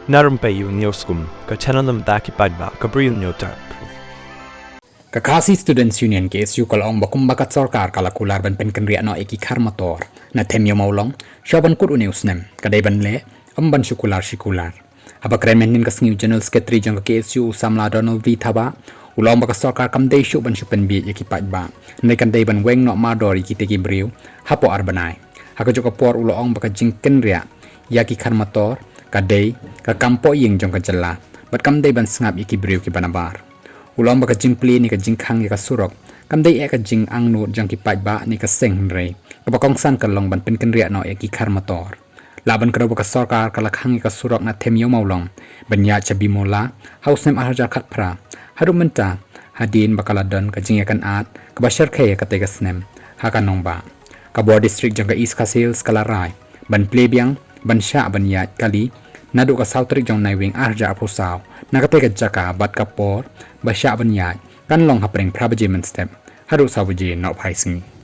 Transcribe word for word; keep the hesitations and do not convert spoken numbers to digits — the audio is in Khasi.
Na Rympei U Newsroom, ka channel na bynta ki paidbah ka Bri U Newsroom. Ka Khasi Students Union, K S U, ka la ong ba kumba ka sorkar ka la kular ban pynkynriah noh ïa ki khar motor na Them Ïew Mawlong, shuwa ban kut une u snem, ka dei ban leh, ym ban shu kular shi kular. Haba kren mynhynnin ka sngi u General Secretary jong ka K S U, u samla Donald V Thabah, u la ong ba ka sorkar kam dei shuh ban shu pynbieit ïa ki paidbah, hynrei kan dei ban weng noh mardor ïa kitei ki briew hapoh ar bnai. Ha kajuh ka por u la ong ba ka jingkynriah ïa ki khar motor ka dei ka kam pohïing jong ka jylla, bad kam dei ban sngap ïa ki briew kiba nabar. U la ong ba ka jingplie ne ka jingkhang ïa ka surok kam dei eh ka jingangnud jong ki paidbah ne ka seng, hynrei kaba kongsan ka long ban pynkynriah noh ïa ki khar motor. Lah ban kdew ba ka sorkar ka la khang ïa ka surok na Them Ïew Mawlong ban ïaid sha Bimula ha u snem ar hajar khatphra, haduh mynta hadien ba ka la don ka jingïakynad kaba shyrkhei ïa katei ka snem ha ka nongbah. Ka bor district jong ka East Khasi Hills ka la rai ban plie biang ban shah ban ïaid kali naduh ka saw tarik jong u Naiwieng ar hajar arphew saw na katei ka jaka, bad ka por ba shah ban ïaid kan long hapdeng phra baje mynstep haduh saw baje nohphai sngi.